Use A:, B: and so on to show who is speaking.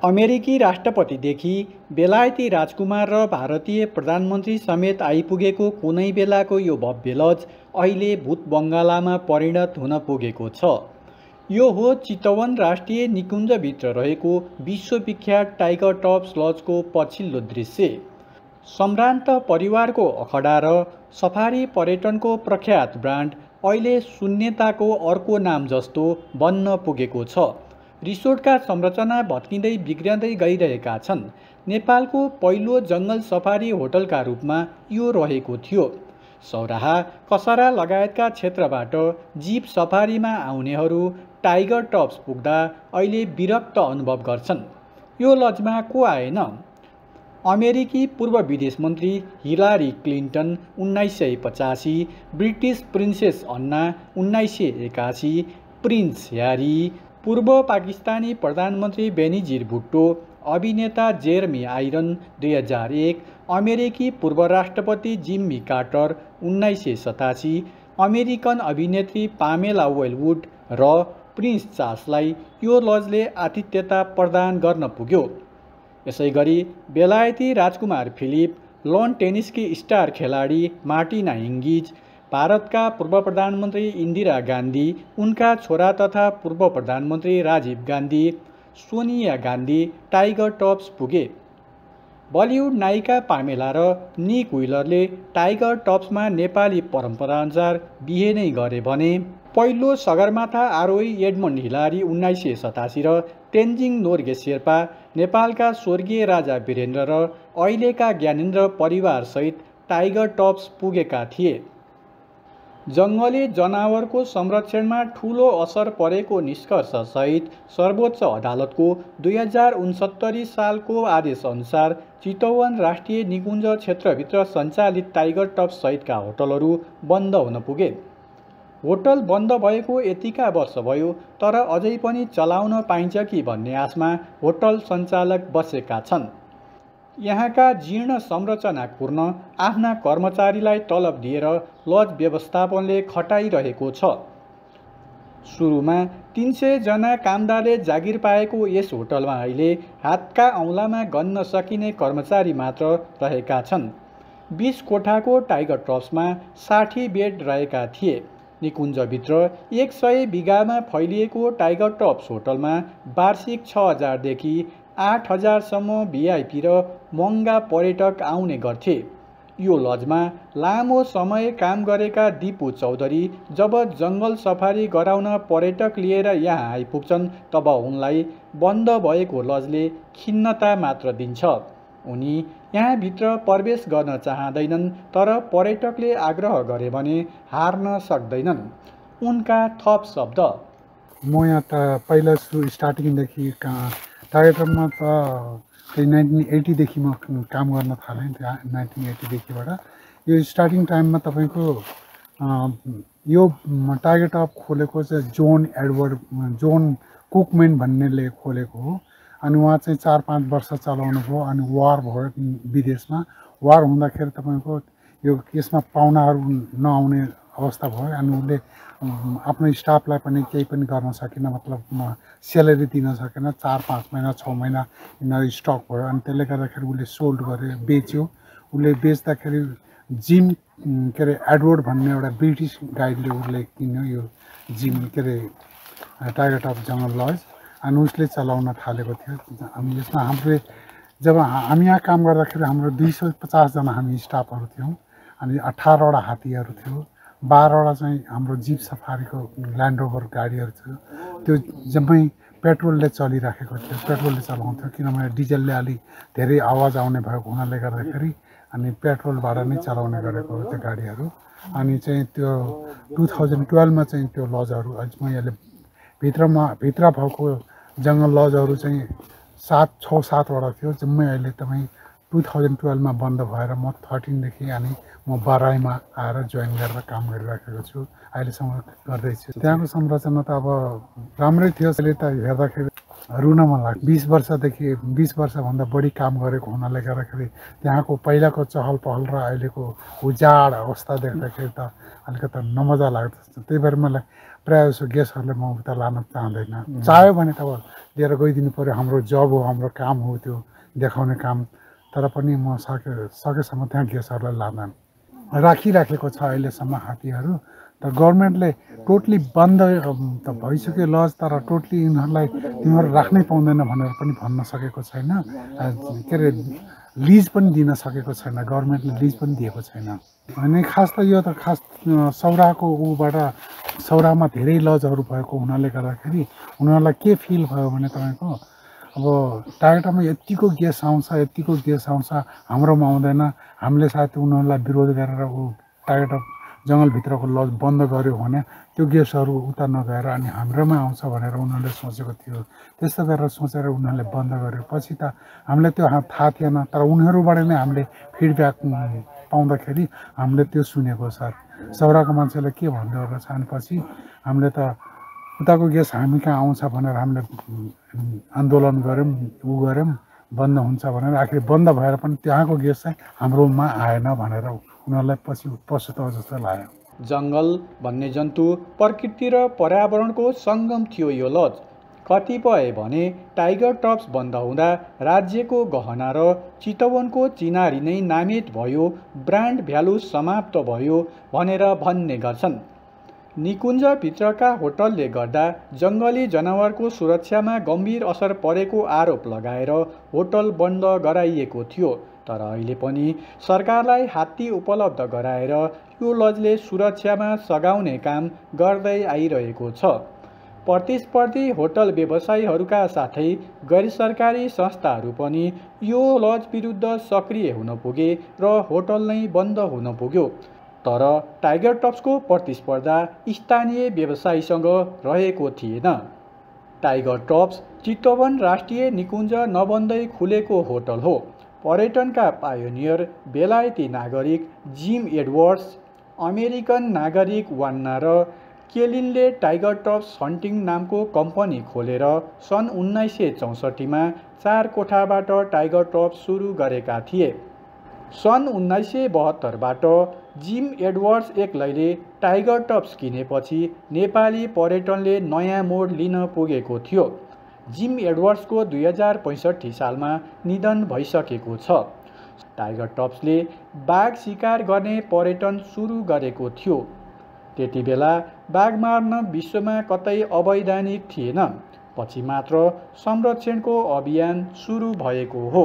A: अमेरिकी राष्ट्रपतिदेखि बेलायती राजकुमार र भारतीय प्रधानमन्त्री समेत आइपुगेको कुनै बेलाको यो भव्य लज अहिले भूतबङ्गालामा परिणत हुन पुगेको छ। यो हो चितवन राष्ट्रिय निकुञ्जभित्र रहेको विश्वविख्यात टाइगर टप्स लजको पछिल्लो दृश्य। सम्भ्रान्त परिवारको अखडा र सफारी पर्यटनको प्रख्यात ब्रान्ड अहिले शून्यताको अर्को नाम जस्तो बन्न पुगेको छ। रिसोर्टका संरचना भत्किँदै बिग्रँदै गइरहेका छन्। नेपालको पहिलो जङ्गल सफारी होटलका रूपमा यो रहेको थियो। सौराहा, कसरा लगायतका क्षेत्रबाट जीप सफारीमा आउनेहरू टाइगर टप्स पुग्दा अहिले विरक्त अनुभव गर्छन्। यो लजमा को आएन? अमेरिकी पूर्व विदेश मन्त्री Hilari Clinton 1985, British princess Anna 1981, prince Harry, पूर्व पाकिस्तानी प्रधानमन्त्री बेनिजिर भुट्टो, अभिनेता जेरेमी आइरन 2001, अमेरिकी पूर्व राष्ट्रपति जिम्मी कार्टर 1987, अमेरिकन अभिनेत्री पामेला वेलवुड र प्रिन्स चार्ल्सलाई यो लजले आतिथ्यता प्रदान गर्न पुग्यो। यसैगरी बेलायती राजकुमार फिलिप, लन टेनिसकी स्टार खेलाडी मार्टिना हिङ्गिज, भारतका पूर्व प्रधानमन्त्री इन्दिरा गान्धी, उनका छोरा तथा पूर्व प्रधानमन्त्री राजीव गान्धी, सोनिया गान्धी टाइगर टप्स पुगे। बलिउड नायिका पामेला र निक व्हिलरले टाइगर टप्समा नेपाली परम्पराअनुसार बिहे नै गरे भने पहिलो सगरमाथा आरोही एडमन्ड हिलारी 1987 र तेन्जिङ नोर्गे शेर्पा नेपालका स्वर्गीय राजा वीरेन्द्र र अहिलेका ज्ञानेन्द्र परिवारसहित टाइगर टप्स पुगेका थिए। जङ्गली जनावरको संरक्षणमा ठूलो असर परेको निष्कर्षसहित सर्वोच्च अदालतको 2069 सालको आदेशअनुसार चितवन राष्ट्रिय निकुञ्ज क्षेत्रभित्र सञ्चालित टाइगर टप्स सहितका होटलहरू बन्द हुन पुगे। होटल बन्द भएको यतिका वर्ष भयो, तर अझै पनि चलाउन पाइन्छ कि भन्ने आशमा होटल सञ्चालक बसेका छन्। यहाँका जीर्ण संरचना कुर्न आफ्ना कर्मचारीलाई तलब दिएर लज व्यवस्थापनले खटाइरहेको छ। सुरुमा 300 जना कामदारले जागिर पाएको यस होटलमा अहिले हातका औँलामा गन्न सकिने कर्मचारी मात्र रहेका छन्। 20 कोठाको टाइगर टप्समा 60 बेड रहेका थिए। निकुञ्जभित्र 100 बिघामा फैलिएको टाइगर टप्स होटलमा वार्षिक 6000 देखि 8000 सम्म भिआइपी र महँगा पर्यटक आउने गर्थे। यो लजमा लामो समय काम गरेका दिपु चौधरी जब जङ्गल सफारी गराउन पर्यटक लिएर यहाँ आइपुग्छन् तब उनलाई बन्द भएको लजले खिन्नता मात्र दिन्छ। उनी यहाँभित्र प्रवेश गर्न चाहँदैनन्, तर पर्यटकले आग्रह गरे भने हार्न सक्दैनन्। उनका थप शब्द,
B: म यहाँ त पहिला स्टार्टिङदेखि टाइगर टप्समा त 1980 देखि म काम गर्न थालेँ। 1980 देखिबाट यो स्टार्टिङ टाइममा तपाईँको यो टाइगर टप खोलेको चाहिँ जोन कुकमेन भन्नेले खोलेको हो। अनि उहाँ चाहिँ 4-5 वर्ष चलाउनु भयो। अनि वार भयो विदेशमा। वार हुँदाखेरि तपाईँको यो यसमा पाहुनाहरू नआउने अवस्था भयो। अनि उसले आफ्नो स्टाफलाई पनि केही पनि गर्न सकेन, मतलब स्यालेरी दिन सकेन। 4-5 महिना 6 महिना यिनीहरू स्टक भयो। अनि त्यसले गर्दाखेरि उसले सोल्ड गर्यो, बेच्यो। उसले बेच्दाखेरि जिम के अरे एडवर्ड भन्ने एउटा ब्रिटिस गाइडले उसले किन्यो यो जिम के अरे टाइगर टप जङ्गल लज। अनि उसले चलाउन थालेको थियो। अनि यसमा हाम्रो जब हामी यहाँ काम गर्दाखेरि हाम्रो 250 जना हामी स्टाफहरू थियौँ। अनि 18वटा हात्तीहरू थियो, 12वटा चाहिँ हाम्रो जिप सफारीको ल्यान्ड रोभर गाडीहरू थियो। त्यो जम्मै पेट्रोलले चलिराखेको थियो, पेट्रोलले चलाउँथ्यो। किनभने डिजलले अलिक धेरै आवाज आउने भएको हुनाले गर्दाखेरि अनि पेट्रोलबाट नै चलाउने गरेको हो त्यो गाडीहरू। अनि चाहिँ त्यो 2012मा चाहिँ त्यो लजहरू अझै अहिले भित्र भएको जङ्गल लजहरू चाहिँ 6-7वटा थियो। जम्मै अहिले तपाईँ 2012मा बन्द भएर म 13 देखि अनि म बाराईमा आएर जोइन गरेर काम गरिराखेको छु। अहिलेसम्म गर्दैछु। त्यहाँको संरचना त अब राम्रै थियो। अहिले त हेर्दाखेरि रुन मन लाग्छ। 20 वर्षभन्दा बढी काम गरेको हुनाले गर्दाखेरि त्यहाँको पहिलाको चहल पहल र अहिलेको उजाड अवस्था देख्दाखेरि त अलिकति नमजा लाग्दछ। त्यही भएर मलाई प्रायः जसो गेस्टहरूलाई म उता लान चाहँदैन। चाह्यो भने त अब लिएर गइदिनु पऱ्यो, हाम्रो जब हो, हाम्रो काम हो त्यो देखाउने काम। तर पनि म सकेसम्म त्यहाँ गेस्टहरूलाई लाँदैन। राखिराखेको छ अहिलेसम्म हात्तीहरू। तर गभर्मेन्टले टोटली बन्द त भइसक्यो लज, तर टोटली यिनीहरूलाई तिनीहरू राख्नै पाउँदैन भनेर पनि भन्न सकेको छैन। के अरे लिज पनि दिन सकेको छैन, गभर्मेन्टले लिज पनि दिएको छैन। अनि खास त यो त खास सौराको ऊबाट सौरामा धेरै लजहरू भएको हुनाले गर्दाखेरि उनीहरूलाई के फिल भयो भने तपाईँको अब टाइगर टपमा यतिको गेस्ट आउँछ हाम्रोमा आउँदैन, हामीले सायद उनीहरूलाई विरोध गरेर टाइगर टप जङ्गलभित्रको लज बन्द गर्यो भने त्यो गेस्टहरू उता नगएर अनि हाम्रोमा आउँछ भनेर उनीहरूले सोचेको थियो। त्यस्तो गरेर सोचेर उनीहरूले बन्द गर्यो। पछि त हामीलाई त्यो थाहा थिएन, तर उनीहरूबाट नै हामीले फिडब्याक पाउँदाखेरि हामीले त्यो सुनेको छ। सौराको मान्छेले के भन्दै रहेछ अनि पछि हामीले त उताको गेस्ट हामी कहाँ आउँछ भनेर हामीले आन्दोलन गऱ्यौँ, बन्द हुन्छ भनेर। आखिर बन्द भएर पनि त्यहाँको गेस्ट चाहिँ हाम्रोमा आएन भनेर उनीहरूलाई पछि पछुताउ जस्तो लाग्यो।
A: जङ्गल, वन्यजन्तु, प्रकृति र पर्यावरणको सङ्गम थियो यो लज। कतिपय भने टाइगर टप्स बन्द हुँदा राज्यको गहना र चितवनको चिनारी नै नामित भयो, ब्रान्ड भ्यालु समाप्त भयो भनेर भन्ने गर्छन्। निकुञ्जभित्रका होटलले गर्दा जङ्गली जनावरको सुरक्षामा गम्भीर असर परेको आरोप लगाएर होटल बन्द गराइएको थियो। तर अहिले पनि सरकारलाई हात्ती उपलब्ध गराएर यो लजले सुरक्षामा सघाउने काम गर्दै आइरहेको छ। प्रतिस्पर्धी होटल व्यवसायीहरूका साथै गैर सरकारी संस्थाहरू पनि यो लज विरुद्ध सक्रिय हुन पुगे र होटल नै बन्द हुन पुग्यो। तर टाइगर टप्सको प्रतिस्पर्धा स्थानीय व्यवसायीसँग रहेको थिएन। टाइगर टप्स चितवन राष्ट्रिय निकुञ्ज नबन्दै खुलेको होटल हो। पर्यटनका पायोनियर बेलायती नागरिक जिम एडवर्ड्स, अमेरिकन नागरिक वान्ना र केलिनले टाइगर टप्स हन्टिङ नामको कम्पनी खोलेर सन् 1964मा 4 कोठाबाट टाइगर टप्स सुरु गरेका थिए। सन् 1972बाट जिम एडवर्ड्स एक्लैले टाइगर टप्स किनेपछि नेपाली पर्यटनले नयाँ मोड लिन पुगेको थियो। जिम एडवर्ड्सको 2065 सालमा निधन भइसकेको छ। टाइगर टप्सले बाघ शिकार गर्ने पर्यटन सुरु गरेको थियो। त्यति बेला बाघ मार्न विश्वमा कतै अवैधानिक थिएन। पछि मात्र संरक्षणको अभियान सुरु भएको हो।